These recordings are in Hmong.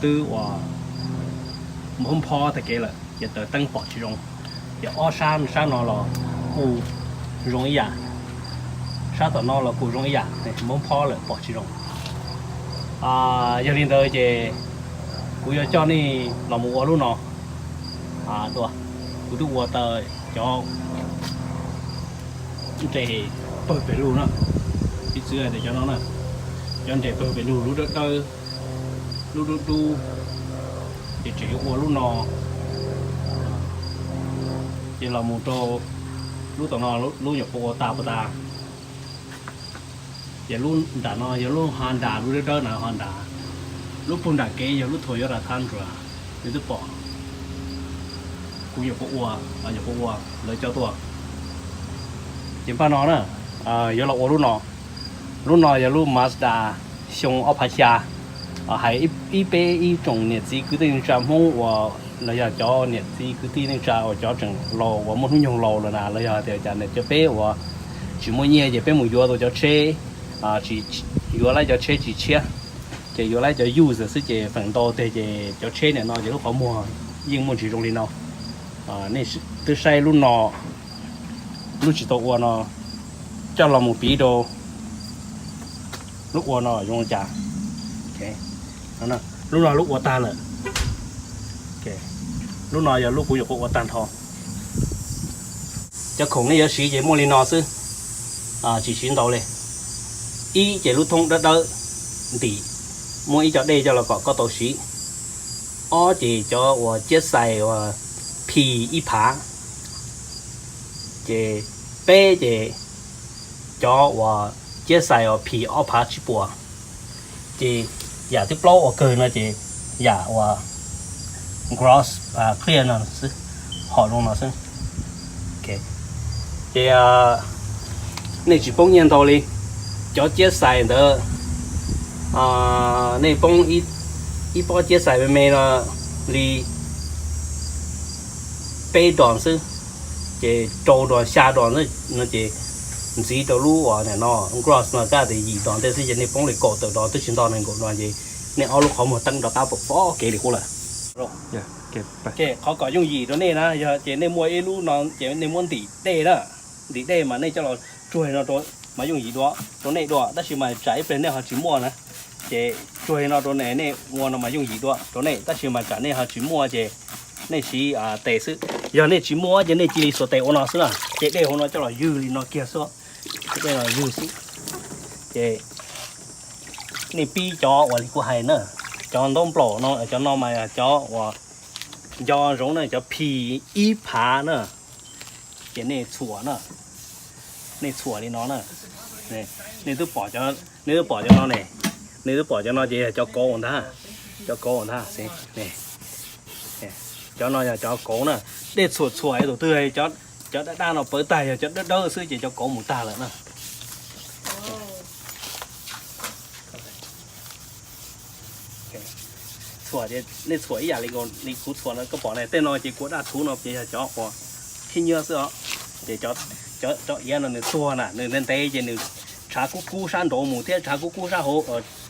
Twb uas Hmoob phob tag kev lawm ces taws teeb pom tsis zoo, ces ob sab sab no los kuj zoo ib yam, sab tom no los kuj zoo ib yam, Hmoob phob lawm pom tsis zoo. Yog li ntawd ces kuv yuav coj nej los mus ua lub no dua. Kuv twb ua tau cov nres pawg pes lug na, piv txwv hais tias cov no na, cov nres pawg pes lug lub dawb dawb, lub dub dub, ces tseem yuav ua lub no, ces los mus rau lub tom no, lub nyuam qhuav ua tas puas tas. Ces lub nram no yog lub Honda, lub dawb dawb na Honda. Lub puag nram kev yog lub Toyota Tundra, nws twb pom kuv nyuam qhuav ua, nyuam qhuav ua lawv cov tuaj. Ces npaj no na, yuav los ua lub no. Lub no yog lub Mazda xyoo ob phav xya. Hais ib peb ib tsoom niam txiv kwv tij neej tsa Hmoob uas los yog cov niam txiv kwv tij neej tsa uas cov tseem laus uas muaj hnub nyoog laus lawm na, los yog tias cas niam cov peb uas tsis muaj nyiaj ces peb mus yuav tau cov tsheb, tsis yuav lawv cov tsheb tsis tshiab, ces yuav lawv cov used xwb ces feem ntau teg ces cov tsheb niam no ces lub qhov muag yeej muaj ntsis zoo li no. Nej twb saib lub no, lub tsis tau ua no, coj los mus piv rau lub ua no zoo li cas. Lub no lub ua tag lawm. Lub no yog lub kuv nyuam qhuav ua tag nrho. Cov khoom nej yuav siv ces muaj li no xwb, tsis siv ntau li. Ib ces lub thoob dawb dawb ntim, muaj ib co dej coj los kom koj tau siv. Ob ces cov uas ciab xais uas phis ib phav, ces peb ces cov uas ciab xais uas phis ob phav tsib puas, ces yam thib plaub uas kawg no ces yam uas gross clear no xwb, hom zoo no xwb. Ces nej tsis poob nyiaj ntau li. Cov ciab xais ntawd, nej poob ib pob ciab xais me me no li peb dos xwb, ces rau dos xya dos no ces ntxiv rau lub uas no gross no kab tias yim dos ntej xwb ces nej poob li kaum tawm dos twb tsis ntog nees nkaum dos ces nej ob lub qhov muag teeb rov qab pom pob kev li qub lawm. Qhov kom yooj yim rau nej na yog ces nej muaj ib lub no ces nej muab ntim dej na, ntim dej mas nej coj los tsuag no rau mas yooj yim dua rau nej dua, tab sis mas tsam ib pliag nej ho tsis muaj na, ces tsuag no rau nej, nej ua no mas yooj yim dua rau nej, tab sis mas tsam nej ho tsis muaj ces nej siv tes xwb. Yog nej tsis muaj ces nej cia li xuas tes ua no xwb na, ces dej hauv no coj los ywg li no kiag xwb, dej los ywg xwb. Ces nej pib cov uas li kuv hais na, cov ntaub nplaum no, cov no mas cov uas nco ntsoov na, cov phis ib phav na, ces nej txhuam na, nej txhuam li no na, nej twb pom, nej twb pom cov no ne, nej twb pom cov no ces yog cov kauv ntag, cov kauv ntag. Cov no yog cov kauv na, dej txhuam txhuam tus twg, cov daj daj no pawv tag yog cov dawb dawb xwb ces cov kauv mus tag lawm na. Txhuam, nej txhuam ib yam li kuv txhuam no, koj pom ne, tej no ces kua daj thuv no ces yog cov uas khib nyiab xwb os. Ces cov iav no nws tuag na, nws ntev ntev ces nws tshav kub kub sab nraud mus thiab tshav kub kub sab hauv,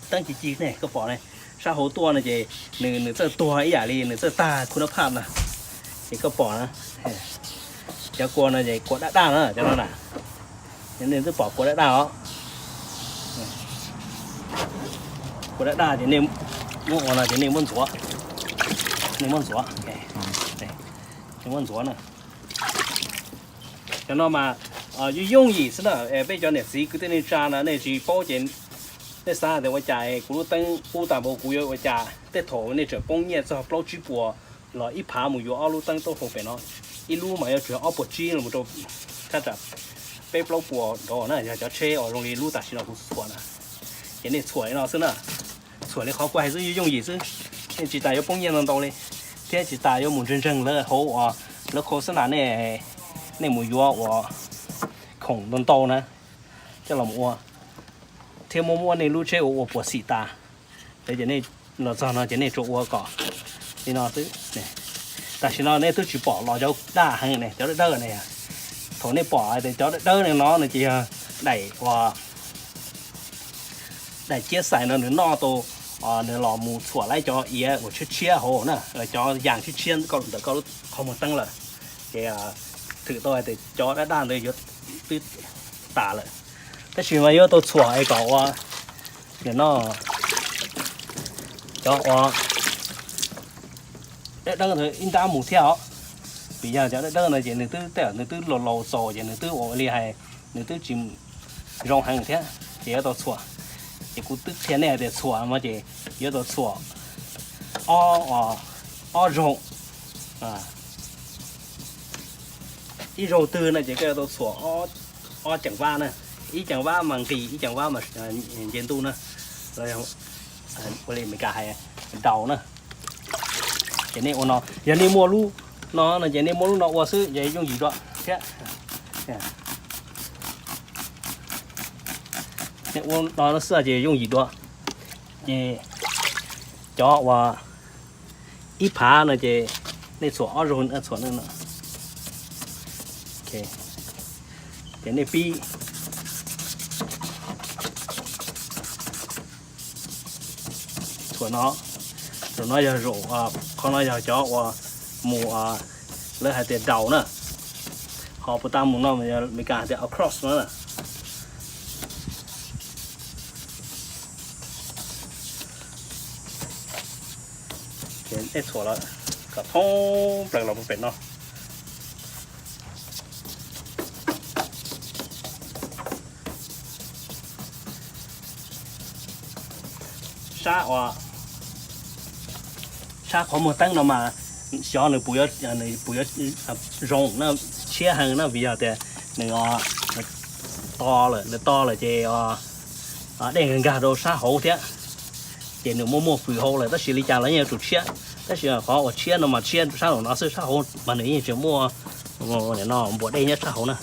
teeb ci ci ne, koj pom ne, sab hauv tuaj no ces nws nws txawj tuag ib yam li nws txawj tag khu nab phaj na. Ces koj pom na, cov kua no ces kua daj daj na, cov no na, nej twb pom kua daj daj os. Kua daj daj ces nej muab ua no ces nej muab ntxuav, nej muab ntxuav, nej muab ntxuav na. Cov no mas yooj yooj yim xwb na, peb cov niam txiv kwv tij neej tsa na nej tsis paub ces nej xav tias ua cas kuv lub teeb qub tag npaum kuv yuav ua cas, tej thaum nej tseem poob nyiaj txog plaub tsib puas los ib phav mus yuav ob lub teeb taub hau pem no. Ib lub mas yuav tsuas ob puas tsib los rau thaj tsam peb plaub puas nrov na, yog cov tsheb uas zoo li lub tam sim no kuv txhuam na. Ces nej txhuam li no xwb na, txhuam li qhov kuv hais xwb, yooj yooj yim xwb. Nej tsis tas yuav poob nyiaj ntau ntau li, thiab tsis tas yuav mus ntseeg ntseeg lawv hauv uas lawv khau xab nas, nej mus yuav uas khoom ntau ntau na coj los ua, thiab muab muab nej lub tsheb ua ua puas xim tas. Ces nej los txog no ces nej tsuas ua kom li no xwb. Tam sim no nej twb tsis pom los cov daj heev ne, cov dawb dawb ne. Thaum nej pom tias cov dawb dawb ne no no ces yog daim uas daim ciab xais no nws noj tau nws los mus txhuam lawv cov iav uas tshiab tshiab hauv na, cov yas tshiab tshiab ntawm koj lub qhov muag teeb lawm, ces thwm tau hais tias cov daj daj ntawd yuav twb tas lawm. Tab sis mas yuav tau txhuam es kom ua, no, cov ua dawb dawb ntawd ib nrab mus thiab os. Vim yog cov dawb dawb ntawd ces nws twb tej nws twb laus laus txaus ces nws twb ua li hais nws twb tsis zoo heev thiab ces yuav tau txhuam. Ces kuv twb qhia nej hais tias txhuam no ces yuav tau txhuam ob, ob zaug. Ib zaug twg no ces koj yuav tau txhuam ob ceev vab na, ib ceev vab mas nqis, ib ceev vab mas nce ntuj na, ua li Meskas hais daus na. Ces nej ua no, yog nej muaj lub no no ces nej muab lub no ua xwb ces yooj yim dua thiab. Nej ua no xwb ces yooj yim dua. Ces cov uas ib phav no ces nej txhuam ob zaug txhuam no. Ces nej pib txhuam no, zaum no yog zaum, qhov no yog cov uas mus, lawv hais tias daus na, ho puas tas mus no Meskas hais tias across no. Ces nej txhuam lawm kom thoob plaws los puag pem no. Sab, sab qhov muag teeb no mas xyov nws puas, nws puas yuav zoo na, tshiab heev na, vim yog tias nws to lawm, nws to lawm ces dej nkag nkag rau sab hauv thiab, ces nws muaj muaj fws hauv lawm. Tab sis li cas los yeej yuav tsum tshiab, tab sis qhov uas tshiab no mas tshiab sab nraum no xwb, sab hauv mas nws yeej tseem muaj, no, npuas dej nyob sab hauv na.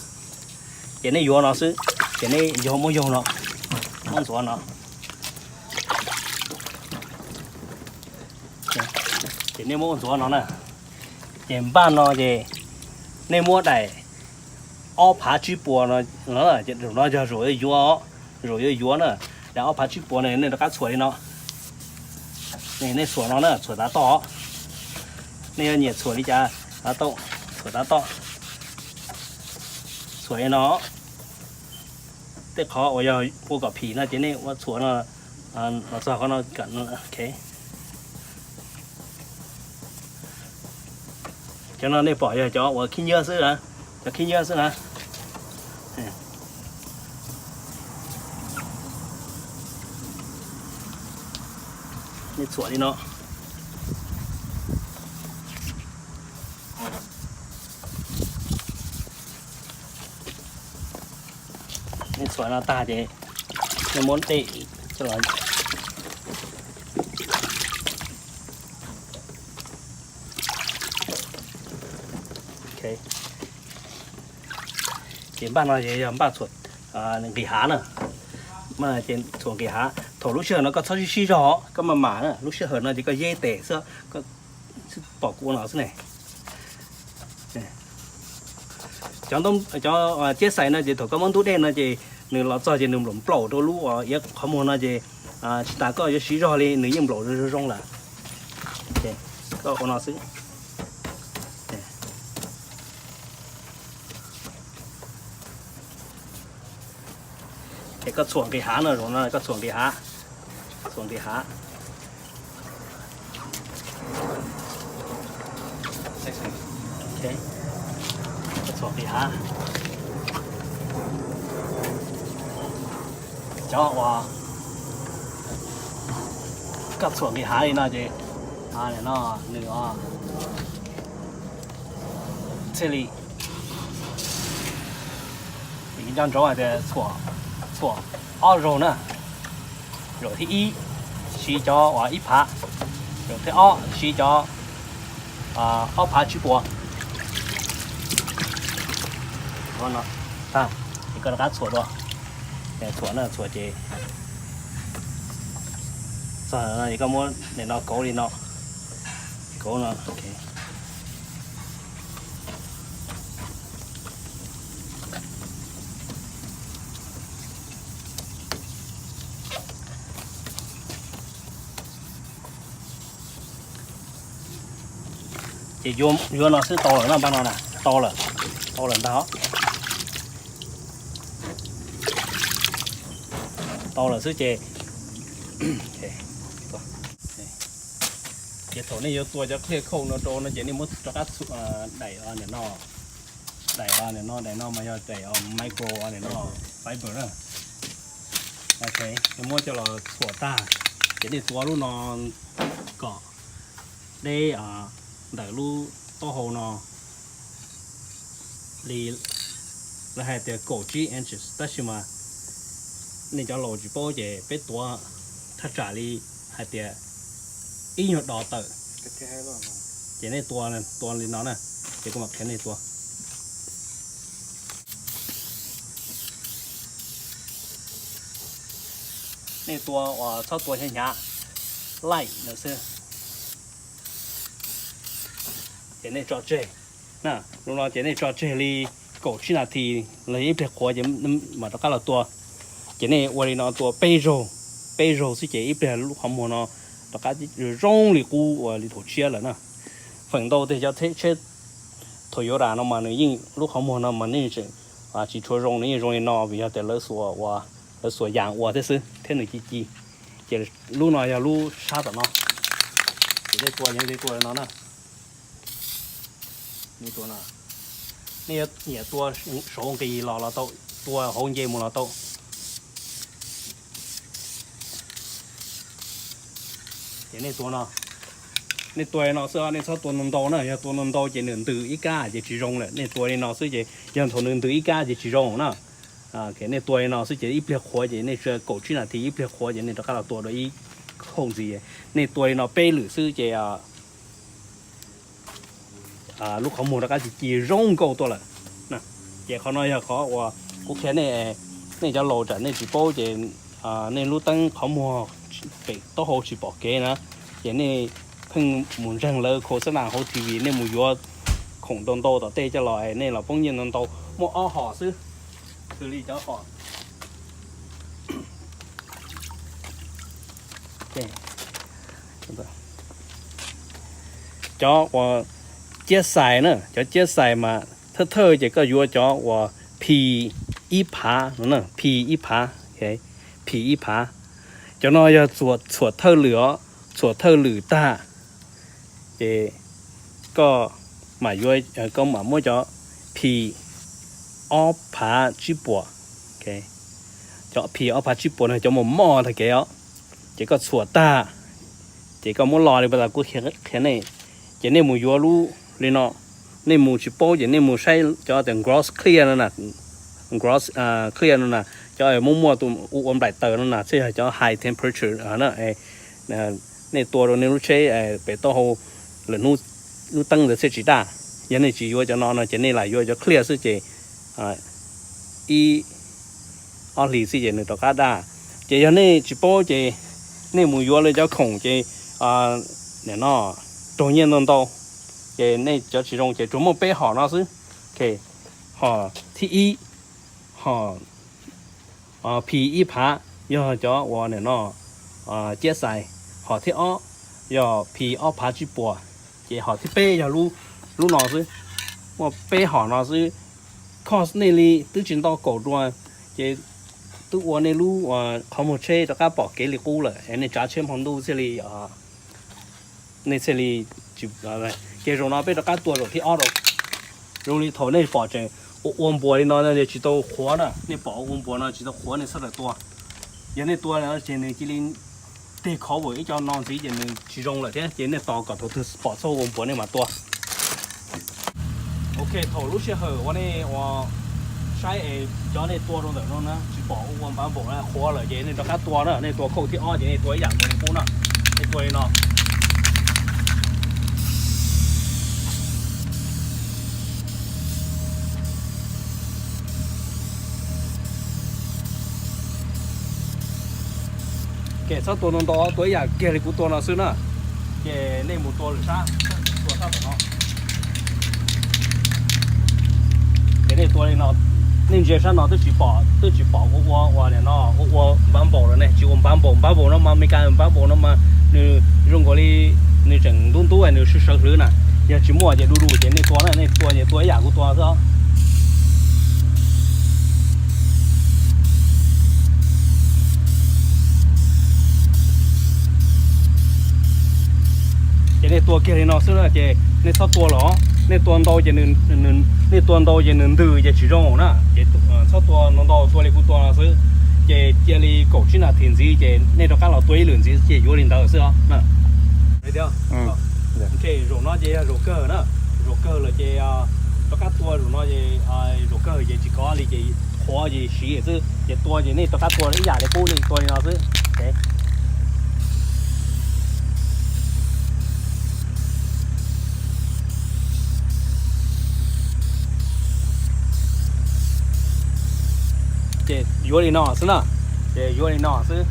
Ces nej yuav no xwb, ces nej yuav muab yaug no, muab ntxuav no. Ces nej muab ntxuav no na. Ces npaj no ces nej muab daim ob phav tsib puas no, zaum no yog zaum yuav yuav, zaum yuav yuav na. Daim ob phav tsib puas no nej rov qab txhuam li no. Nej txhuam no na, txhuam tav toj. Nej yuav nyiam txhuam li cas, tau, txhuam tav toj. Txhuam li no. Tej qhov uas yog ua kom phim no ces nej ua txhuam no los txog qhov no. Cov no nej pom yog cov uas khib nyiab xwb na, cov khib nyiab xwb na. Nej txhuam li no. Nej txhuam no tag ces nej muab dej coj los. Ces npaj no ces yog npaj txhuam nqis hav na. Txhuam nqis hav, thaum lub sij hawm no koj txhob sib sib zog, koj maj mam na, lub sij hawm no ces koj yeb tes xwb, pom kuv ua no xwb ne. Cov, cov ciab xais no ces thaum koj muab ntub dej no ces nws los txog ces nws nplaum nplaum rau lub uas iav qhov muag no ces tsis tas koj yuav siv zog li nws yeej nplaum zoo zoo lawm. Koj ua no xwb. Ces koj txhuam nqis hav no, zaum no koj txhuam nqis hav, txhuam nqis hav. Txhuam nqis hav. Cov uas koj txhuam nqis hav li no ces no nws thiaj li nco ntsoov hais tias txhuam ob zaug na. Zaum thib ib siv cov uas ib phav, zaum thib ob siv cov ob phav tsib puas. Tag, ces koj rov qab txhuam dua. Txhuam na, txhuam ces txog no es koj muab nim no kauv li no, kauv no. Ces yuav no xwb tau lawm no, npaj no na, tau lawm, tau lawm ntag. Tau lawm xwb ces, ces thaum nej yuav tua cov clear coat no rau no ces nej muab rov qab daim no, daim no, daim no mas yog daim micro no, fiber na. Nej muab coj los txhuam tag, ces nej tua lub no kom deb ntawm lub taub hau no li, lawv hais tias kaum tsib inches, tab sis mas nej cov laus tsis paub ces peb tuav thaj tsam li hais tias ib nyuag dos tawm. Ces nej tua, tua li no na, ces kuv mam qhia nej tua. Nej tua uas txhob tua hnyav hnyav, light lawm xwb. Ces nej tso tseg na, lub no ces nej tso tseg li kaum tsib nas this los ib pliag qhuav ces mam rov qab los tua. Ces nej ua li no tua peb zaug, peb zaug xwb ces ib pliag lub qhov muag no rov qab zoo li qub ua li thaum tshiab lawm na. Feem ntau tej cov tsheb Toyota no mas nws yeej lub qhov muag no mas nej tseem tsis tshua zoo, nws yeej zoo li no vim yog tias lawv xuas, lawv xuas yas ua thiab xwb thiab nws ci ci. Ces lub no yog lub sab tom no, ces nej tua yog nej tua li no na. Nej tua no, nej yuav nyiam tua saum nqis los los tau, tua hauv nce mus los tau. Ces nej tua no, nej tua li no xwb, nej txhob tua ntau ntau na, yog tua ntau ntau ces nws ntws ib kab ces tsis zoo lawm. Nej tua li no xwb ces yog thaum nws ntws ib kab ces tsis zoo na. Nej tua li no xwb ces ib pliag qhuav ces nej kaum tsib nas this ib pliag qhuav ces nej rov qab los tua dua ib khoom ntxiv. Nej tua li no peb lwm xwb ces lub qhov muag rov qab ci ci zoo nkauj tuaj lawm. Ces qhov no yog qhov uas kuv qhia nej, nej cov laus tsam nej tsis paub ces nej lub teeb qhov muag pem taub hau tsis pom kev na, ces nej pheej mus ntseeg lawv khos xab nas hauv T V, nej mus yuav khoom ntau ntau tom tej coj los es nej los poob nyiaj ntau ntau. Muaj ob hom xwb, xws li cov hom, cov uas ciab xais na, cov ciab xais mas thawj thawj ces koj yuav cov uas P ib phav no na, P ib phav, P ib phav. Cov no yog txhuam thawj lwm os, txhuam thawj lwm tag ces koj mam yuav, koj mam muab cov P ob phav tsib puas, cov P ob phav tsib puas no cov mos moj tag kev os. Ces koj txhuam tag, ces koj muab lo li pas tas kuv qhia nej, ces nej mus yuav lub li no. Nej mus tsis paub ces nej mus saib cov tias Gross Clear no na, Gross Clear no na, cov muaj muaj tus ua ua nplaim taws no na, thiaj yog cov high temperature na. Nej tua rau nej lub tsheb pem taub hau lwm hnub, lub teeb ntawd thiaj tsis daj. Yog nej tsis yuav cov no no ces nej lam yuav cov clear xwb ces ib ob hlis xwb ces nws rov qab daj. Ces yog nej tsis paub ces nej mus yuav lawv cov khoom ces nim no raug nyiaj ntau ntau, ces nej cov tsis zoo ces tsuas muaj peb hom no xwb. Hom thib ib, hom P ib phav yog cov uas nim no ciab xais, hom thib ob yog P ob phav tsib puas, ces hom thib peb yog lub no xwb. Muaj peb hom no xwb. Cost nej li twb tsis ntau kaum dua, ces twb ua nej lub qhov muag tsheb rov qab pom kev li qub lawm es nej tsav tsheb hmo ntuj thiaj li, nej thiaj li. Ces zaum no peb rov qab tua zaum thib ob rau. Zoo li thaum nej pom tseem ua ua npuas li no tsis tau qhuav na, nej pom ua npuas no tsis tau qhuav nej txhob rawm tua. Yog nej tua ces nws cia li teg khov vwm ib co no ntxiv ces nws tsis zoo lawm thiab, ces nej tos kom thaum twg pom txhob ua npuas nej mam tua. Ok, thaum lub sij hawm uas nej ua saib es cov nej tua rau ntawm no na tsis pom ua npav npaum na qhuav lawm ces nej rov qab tua na, nej tua khauj thib ob ces nej tua ib yam nkaus li qub na, nej tua li no. Ces txhob tua ntau ntau, tua ib yam kiag li kuv tua no xwb na. Ces nej mus tua lwm sab, tua sab tom no. Ces nej tua li no, nej ntsia sab no twb tsis pom, twb tsis pom ua ua ua nim no ua ua npav npaum lawm ne, tsis ua npav npaum, npav npaum no mas Meskas npav npaum no mas nws zoo nkaus li nws tseem ntub ntub nws sawv sawv hlwv na. Yog tsis muaj ces du du ces nej tua na, nej tua ces tua ib yam kuv tua xwb os. Ces nej tua kiag li no xwb na, ces nej txhob tua los, nej tua ntau ces, nej tua ntau ces nws ntws ces tsis zoo na. Ces txhob tua ntau ntau, tua li kuv tua no xwb. Ces cia li kaum tsib nas this ntxiv ces nej rov qab los tua ib lwm ntxiv, ces yuav li ntawd xwb os. Zaum no ces yog zaum kawg na, zaum kawg lawm ces rov qab tua zaum no ces zaum kawg ces tsis kov li ces qhuav ces siv xwb, ces tua ces nej rov qab tua ib yam li qub li tua li no xwb. Ces yuav li no xwb na, ces yuav li no xwb.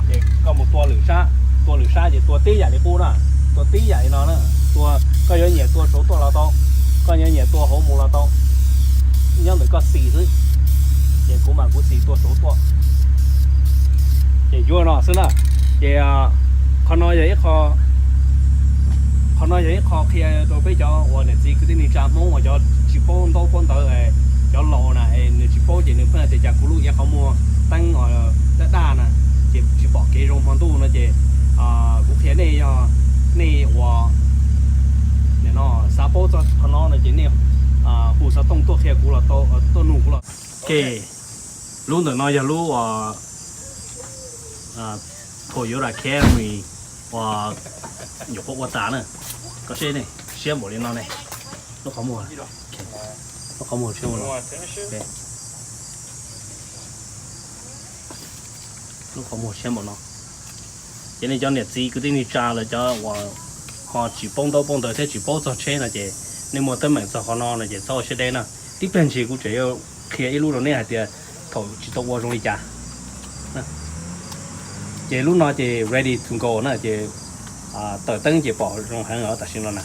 Ces koj mus tua lwm sab, tua lwm sab ces tua tib yam li qub na, tua tib yam li no na. Tua, koj yuav nyiam tua saud tuaj los tau, koj yuav nyiam tua hauv mus los tau, nyob ntawm koj xis xwb. Ces kuv mas kuv xis tua saud tuaj. Ces yuav no xwb na. Ces qhov no yog ib qho, qhov no yog ib qho qhia rau peb cov uas niam txiv kwv tij neej tsa Hmoob uas cov tsis paub ntaub paub ntawv, cov laus na nws tsis paub ces nws pheej tias cas kuv lub iav qhov muag teeb daj daj na, ces tsis pom kev zoo hmo ntuj no ces kuv qhia nej yog nej uas xav paub txog qhov no no ces nej hu xov tooj tuaj qhia kuv los tau, tuaj nug kuv los. Lub ntawm no yog lub Toyota Camry uas nyuam qhuav ua tas na. Koj saib ne, siab npaum li no ne. Lub qhov muag, lub qhov muag siab npaum no. Lub qhov muag siab npaum no. Ces nej cov niam txiv kwv tij neej tsa los cov uas ho tsis paub ntaub paub ntawv thiab tsis paub txog tsheb no ces nej muaj teeb meem txog qhov no no ces txhob ua siab deb na. Tib pliag ntshis kuv tseem yuav qhia ib lub rau nej hais tias thaum tsis tau ua zoo li cas. Ces lub no ces ready to go na, ces tawm teeb ces pom zoo heev tam sim no na.